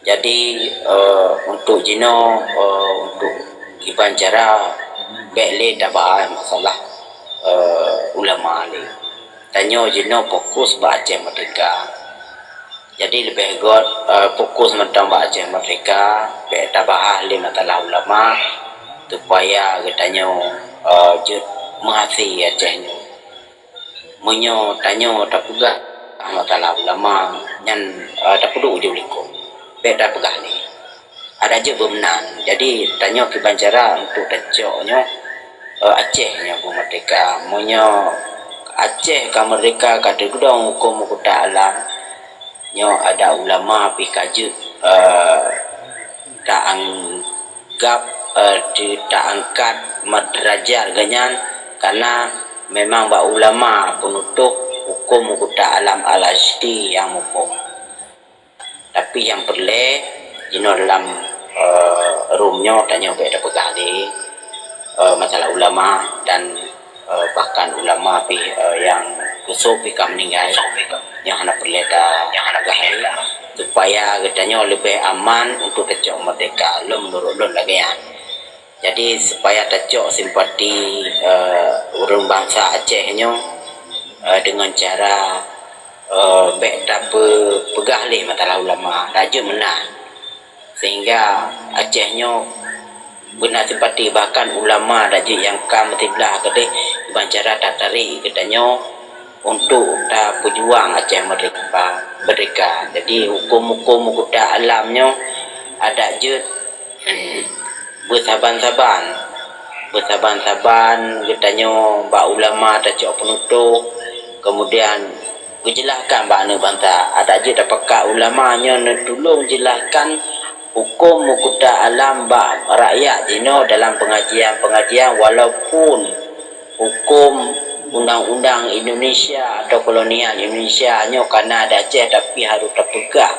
Jadi, eh, untuk jinoe, eh, untuk kiban cara bék lé tabahas masalah, eh, ulama lé. Tanyoe jinoe fokus bak Aceh Merdeka. Jadi leubeh göt, eh, fokus mantong bak Aceh Merdeka, bék tabahas lé masalah ulama, supaya geutanyoe, eh, jeuet meuhasé Aceh nyoe. Meunyoe tanyoe tapeugah masalah ulama nyan, eh, tapeuduek u likot, bék tapeugah lé. Adak jeuet beumeunan. Jadi tanyoe kiban cara untuk tacok nyoe, eh, Aceh nyoe beu merdeka. Meunyoe Aceh ka merdeka, ka teugeudong huköm meukuta alam, nyoe adak ulama pih ka jeuet, eh, taanggab, eh, teu-, taangkat madrajat geuhnyan, karena memang bak ulama peunutôh huköm meukuta alam al-asyi nyang muphom. Tapi nyang peureulée, Jinoe dalam, eh, room nyoe tanyoe bèk tapeugah lé, eh, masalah ulama dan, eh, bahkan ulama pih, eh, nyang geusoe pih ka meuninggai. Nyoe hana peureulèe ta-, hana peureulèe ta-, supaya geutanyoe leubeh aman untuk tacok merdeka. Lôn, meunurot lôn lagèe nyan. Jadi, supaya tacok simpati, eh, ureueng bansa Aceh nyoe, eh, deungon cara, eh, bèk tapeupeugah lé masalah ulama, laju meunan. Sehingga Aceh nyoe beuna simpati, bahkan ulama dan jih nyang ka meusiblah keudeh, ban cara tatarék geutanyoe untuk tapeujuang Aceh merdeka, merdeka. Jadi, huköm-huköm meukuta alam nyoe adak jeuet beusaban-saban. Beusaban-saban geutanyoe bak ulama tacok peunutôh, kemudian geujeulahkan bak aneuk bansa. Adak jeuet tapakat ulama nyoe neutulông jeulahkan huköm meukuta alam bak rakyat jinoe dalam pengajian-pengajian, walaupun huköm undang-undang Indonesia atau kolonial Indonesia nyoe ka na di Aceh, tapi harôh tapeugah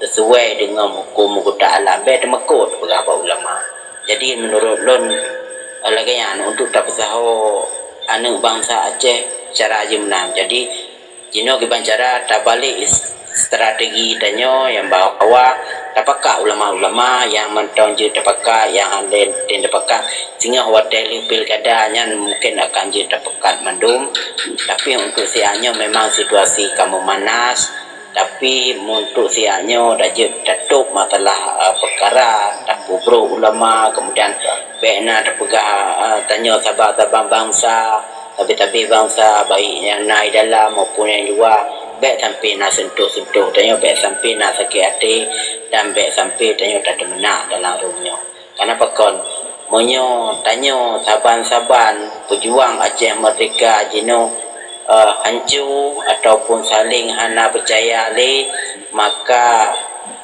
sesuai deungon huköm meukuta alam. Bèk teumeukot peugah bak ulama. Jadi, meunurot lôn, eh, lagèe nyan untuk tapeusaho aneuk bansa Aceh cara jih meunan. Jadi, jinoe kiban cara tabalek is-, strategi tanyoe nyang bahwa tapakat ulama-ulama nyang mantong jeuet tapakat, nyang hana lé tem tapakat, singoh watèe lheueh pilkada nyan mungken akan jeuet tapakat mandum. Tapi untuk siat nyoe memang situasi ka meumanas, tapi untuk siat nyoe dak jeuet tatôb masalah, eh, peukara tapeubrôk ulama, kemudian bèk na tapeugah, eh, tanyoe saban-saban bansa, sabe-sabe bansa, baik nyang na di dalam maupun nyang di luwa, bèk sampai na seuntoh-seuntoh tanyoe, bèk sampai na sakét até, dan bèk sampai tanyoe tateumeunak dalam roh nyoe. Kareuna pakon, meunyoe tanyoe saban-saban peujuang Aceh merdeka jinoe, eh, hanco ataupun saléng hana peucaya lé, maka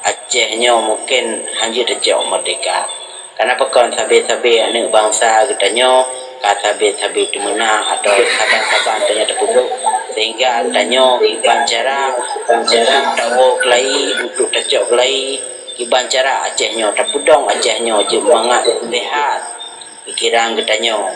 Aceh nyoe mungken hanjeuet tacok merdeka. Kareuna pakon, sabe-sabe aneuk bansa geutanyoe ka sabe-sabe teumeunak atawa saban-saban tanyoe tapeubuet, sehingga tanyoe kiban cara, cara tawoe keulayi untuk tacok keulayi, kiban cara Aceh nyoe tapeudong, Aceh nyoe jeuet mangat seuhat pikiran geutanyoe.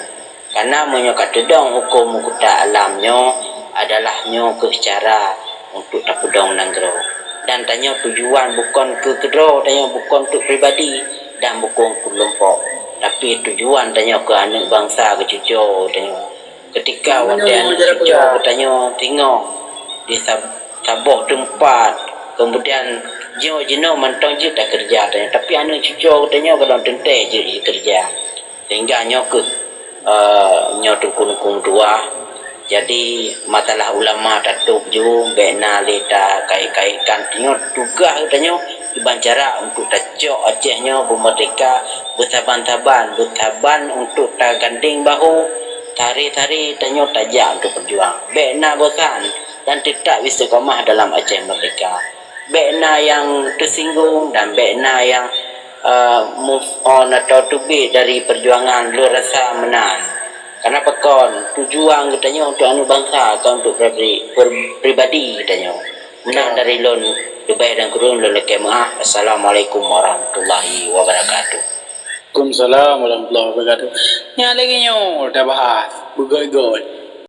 Kareuna meunyoe ka teudong huköm meukuta alam nyoe adalah nyoe kheueh cara untuk tapeudong nanggroe. Dan tanyoe tujuan bukon keu keudroe tanyoe, bukon keu pribadi dan bukon keu keulompok, tapi tujuan tanyoe keu aneuk bansa, keu cucoe tanyoe. Keutika watèe aneuk cucoe geutanyoe singoh di sab-, saboh teumpat, kemudian jinoe, jinoe mantong jeuet takeureuja tanyoe, tapi aneuk cucoe geutanyoe golom teuntèe jeuet jikeureuja. Sehingga nyoe kheueh, eh, nyoe teungku-teungku meutuah. Jadi, masalah ulama tatôb ju, bèk na lé takait-kaitkan. Nyoe tugaih geutanyoe kiban cara untuk tacok Aceh nyoe beumerdeka beusaban-saban, beusaban untuk tagandeng bahu, sehari-hari tanyoe tajak untuk peujuang. Bèk na bosan dan teutap istiqomah dalam Aceh merdeka. Bèk na nyang teusinggung dan bèk na nyang, eh, move on atau teubiet dari peujuangan lôn rasa meunan. Kareuna pakon, tujuan geutanyoe untuk aneuk bansa, kon untuk pribadi, per-, pribadi geutanyoe. Meunan dari lôn, leubeh dan kureueng lôn lakèe meu'ah. Assalamualaikum warahmatullahi wabarakatuh. Waalaikumsalam warahmatullahi wabarakatuh. Nyan lagèe nyoe tabahas, beugöt-göt.